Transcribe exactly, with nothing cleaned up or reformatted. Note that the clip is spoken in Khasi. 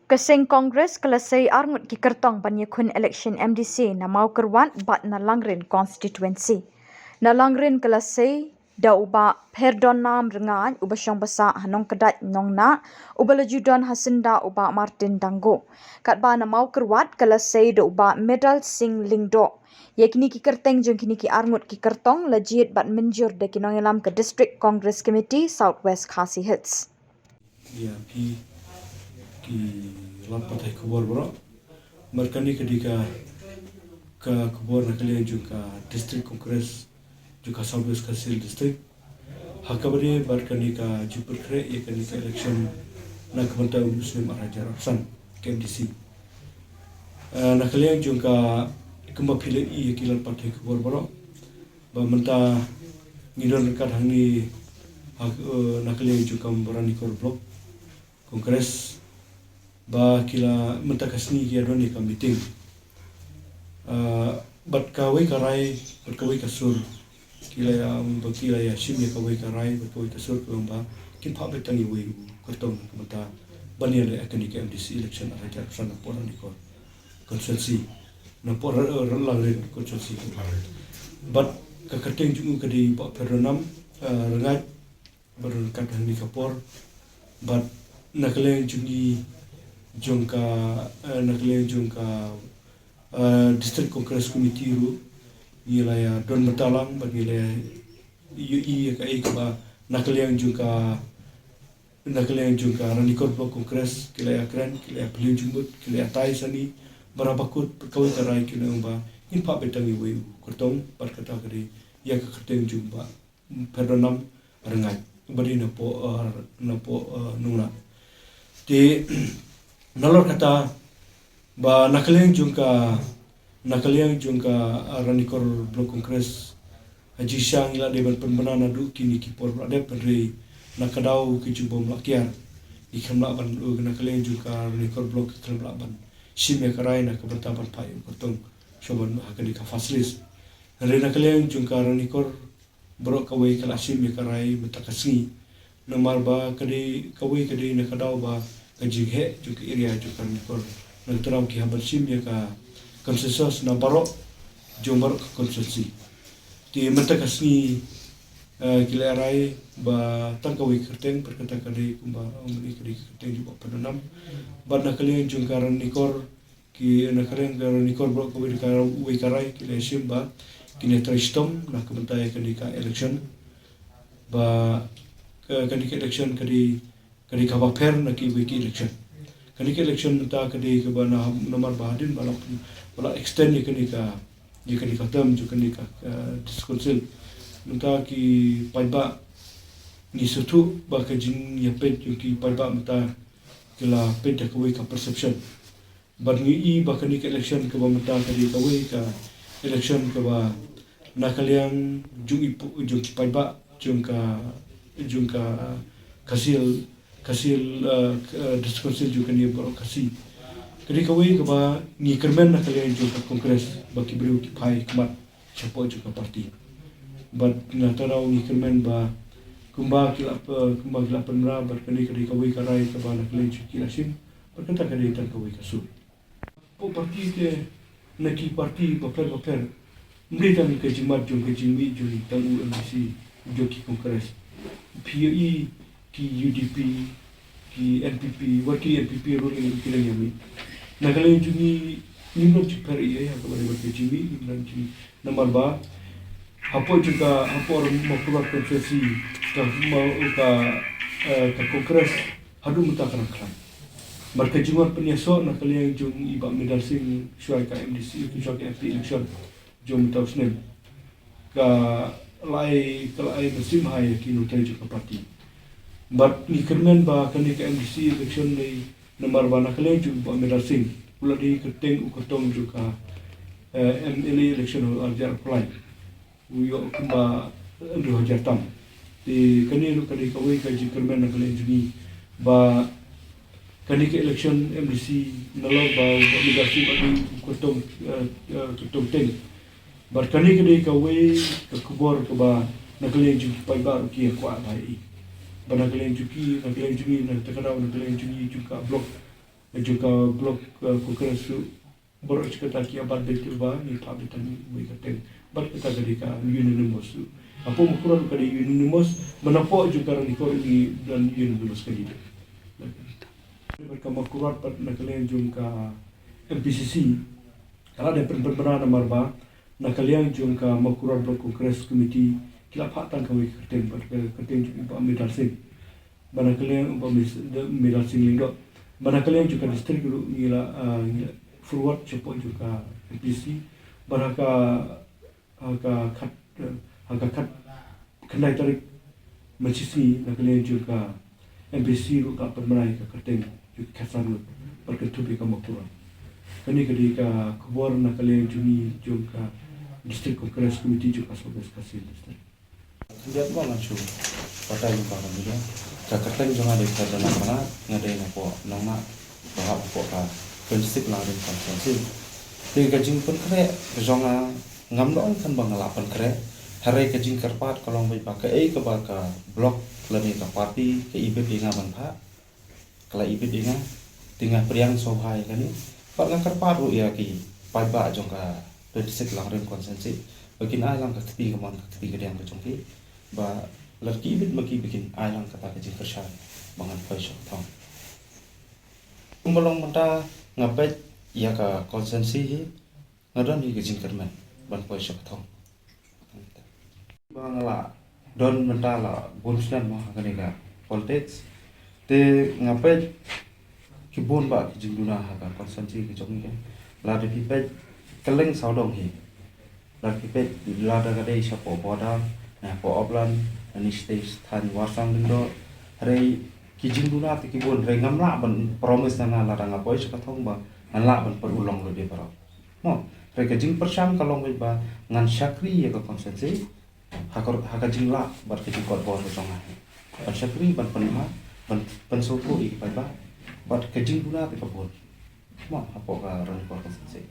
Ka seng Congress ka la sei arngut ki kyrtong ban ïakhun election M D C na Mawkyrwat bad na Langrin constituency. Na Langrin ka la sei da u Bah Pherdonam Rngaiñ uba shong basa ha Nongkdait Nongnah, uba la ju don ha syndah u Bah Martin Dangu. Katba na Mawkyrwat ka la sei da u Bah Medal Singh Lyngdoh. Ïa kine ki kyrteng jong kine ki arngut ki kyrtong la jied bad mynjur da ki nongïalam ka District Congress Committee South West Khasi Hills. Ïa phi ki lad pathai khubor baroh. Mar kane ka dei ka, ka khubor na ka liang jong ka District Congress jong ka South West Khasi Hills District. Ha kaba ïadei bad kane ka jingpynkhreh ïa kane ka election na ka bynta u snem ar hajar arphew san ka M D C. Eh, na ka liang jong ka, kumba phi la ïohi ïa ki lad pathai khubor baroh, ba mynta ngi don ryngkat hangne ha, eh, na ka liang jong ka Ranikor Block Congress, ba ki la mynta ka sngi ki ïa don ïa ka meeting. Ah, bad kawei ka rai, bad kawei ka sur, ki la ïa, ba ki la ïa shim ïa kawei ka rai, bad kawei ka sur, kaba ong ba kin phah beit tang iwei u kyrtong na ka bynta ban ïaleh ïa kane ka M D C election ar hajar arphew san na poh Ranikor constituency, na poh Ra-, Ra-, Langrin constituency. Bad ka kyrteng jong u ka dei Bah Pherdonam, ah, Rngaiñ, bad ryngkat hangne ka por. Bad na ka liang jong ngi jong ka, eh, na ka liang jong ka, eh, District Congress Committee ruh, ngi la ïa don bynta lang bad ngi la ïa ïohi ïa kaei kaba na ka liang jong ka, na ka liang jong ka Ranikor Block Congress ki la ïa kren, ki la ïa pynlong jingmut, ki la ïa tai sani, bad ha bakut kawei ka rai ki la ong ba ngin phah beit tang iwei u kyrtong, bad kata ka dei ïa ka kyrteng jong u Bah Pherdonam Rngaiñ, ba dei na poh, eh, na poh, eh, Nongnah. Te nalor kata ba na ka liang jong ka, na ka liang jong ka, eh, Ranikor Block Congress, ha jingshisha ngi la dei ban pynbna naduh kine ki por ba la dep, hynrei na ka daw ka jingbym lah kiar, ngi khlem lah ban, eh, na ka liang jong ka Ranikor Block ngi khlem lah ban shim ïa ka rai na ka bynta ban phah ïa u kyrtong sha ban ha kane ka first list. Hynrei na ka liang jong ka Ranikor baroh kawei ka la shim ïa ka rai mynta ka sngi. Namar ba ka dei, kawei ka dei na ka daw ba ka jingheh jong ka area jong ka Ranikor, na ka daw ki hap ban shim ïa ka consensus na baroh jong baroh ka constituency. Te mynta ka sngi, eh, ki la rai ba tang kawei ka kyrteng, bad kata ka dei kumba ong mynne ka dei ka kyrteng jong u Bah Pherdonam. Bad na ka liang jong ka Ranikor, ki na ka liang ka Ranikor baroh kawei da kawei ka rai ki la shim ba kin ïa trei shitom na ka bynta ïa kane ka election, ba ka, kane ka election ka dei, ka dei kaba pher na kiwei ki election. Kane ka election mynta ka dei kaba na, namar ba hadien ba la, ba la extend ïa kane ka, ïa kane ka term jong kane ka, eh, District Council, mynta ki paidbah ngi sngewthuh ba ka jingïapeit jong ki paidbah mynta ki la peit da kawei ka perception. Bad ngi i ba kane ka election kaba mynta ka dei kawei ka election kaba na ka liang jong i pu-, jong ki paidbah jong ka, jong ka Khasi Hills, Khasi Hills, eh, k-, eh, District Council jong kane baroh Khasi. Ka dei kawei kaba ngi kyrmen na ka liang jong ka Congress ba ki briew ki phai khmat shapoh jong ka party. Bad na ka daw ngi kyrmen ba kumba ki la p-, kumba ki la pynbna, bad kane ka dei kawei ka rai kaba na ka liang jong ki la shim. Bad kata ka dei tang kawei ka sur. Hapoh party te, na ki party bapher bapher, ym dei tang ka jingmut jong ka jingmih jong tang u M D C jong ki Congress. Phi ïohi ki U D P, ki N P P, wat ki N P P ruh ngi ki la ïa mih. Na ka liang jong ngi ngim don jingpher ei ei ha kaba ïadei bad ka jingmih, ngim don jing, namar ba hapoh jong ka, hapoh Mawkyrwat constituency, ka, ma-, ka, eh, ka Congress haduh mynta ka dang khlaiñ. Bad ka jingwan pynïasoh na ka liang jong i Bah Medal Singh shuwa ka M D C, shuwa ka M P election jong mynta u snem, ka la ai, ka la ai mynsiem bha ïa ki nongtrei jong ka party. Bad ngi kyrmen ba kane ka M D C election dei namar ba na ka liang jong u Bah Medal Singh, u la dei kyrteng u kyrtong jong ka, eh, M L A election ha u ar hajar arphew lai. U ïoh kumba hynriew hajar tam. Te kane ruh ka dei kawei ka jingkyrmen na ka liang jong ngi ba kane ka election M D C nalor ba u Bah Medal Singh u dei u kyrtong, eh, eh, kyrtong teng. Bad kane ka dei kawei ka khubor kaba na ka liang jong ki paidbah ruh ki ïa kwah bha ïa i. Ba na ka liang jong ki, na ka liang jong ngi, na kata ka daw na ka liang jong ngi jong ka block Jong ka block, eh, Congress ruh baroh shi katta ki ïa bat beit ba ngi phah beit tang wei ka kyrteng. Bad kata ka dei ka unanimous ruh. Hapoh Mawkyrwat ruh ka dei unanimous, mynta hapoh jong ka Ranikor ruh ngi don unanimous candidate. Bad ka Mawkyrwat bad na ka liang jong ka M P C C ka la dei pynbna namar ba na ka liang jong ka Mawkyrwat Block Congress Committee ki la phah tang kawei ka kyrteng, bad ka kyrteng jong u Bah Medal Singh. Bad na ka liang u Bah Mes-, de-, Medal Singh Lyngdoh. Bad na ka liang jong ka district ruh ngi la, ah, ngi la forward shapoh jong ka M P C C. Bad ha ka, ha ka khat, eh, ha ka khat khyndai tarik mynta shisngi na ka liang jong ka M P C C ruh ka pynbna ïa ka kyrteng jong ka khatsan ngut bad kynthup ïa ka Mawkyrwat. Kane ka dei ka khubor na ka liang jong ngi jong ka District Congress Committee jong ka South West Khasi Hills District. Khyndiat ba ngan shu batai lyngba ka media. Ka kyrteng jong nga dei Ferdinand Bernard, nga dei napoh Nongnah, ba hap hapoh ka twenty-six Langrin constituency. Te ka jingpynkhreh ka jong nga ngam dei tang ba nga la pynkhreh. Hynrei ka jingkyrpad ka long beit ba kaei kaba ka block lane ka party ka ibit ïa nga ban phah, ka la ibit ïa nga, te nga pdiang sngewbha ïa kane. Bad nga kyrpad ruh ïa ki paidbah jong ka twenty-six Langrin constituency ba kin ai lang ka kti kamon ka kti kadiang ka jong ki, ba lada ki ibit ma ki ba kin ai lang kata ka jingkyrshan ba ngan poi sha ka thong. Kumba long mynta nga peit ïa ka constituency hi, nga don hi ka jingkyrmen ban poi sha ka thong. Ba nga la don mynta la bun snem mo ha kane ka politics. Te nga peit ki bun bah ki jingduna ha ka constituency ka jong ngi. Lada phi peit kylleng sawdong hi. Lada phi peit, lada ka dei shapoh border, na hapoh Opland, na shatei thaiñ Warsong Lyngdoh. Hynrei ki jingduna te ki bun, hynrei ngam lah ban promise na nga lada nga poi sha ka thong ba ngan lah ban pynurlong lade baroh. Mo, hynrei ka jingpyrshang ka long beit ba ngan shakri ïa ka constituency ha ka, ha ka jinglah bad ka jingkot bor ka jong nga. Ban shakri, ban pynmap, ban pynsngewthuh ïa ki paidbah bad ka jingduna te ka bun. Mo, hapoh ka Ranikor constituency.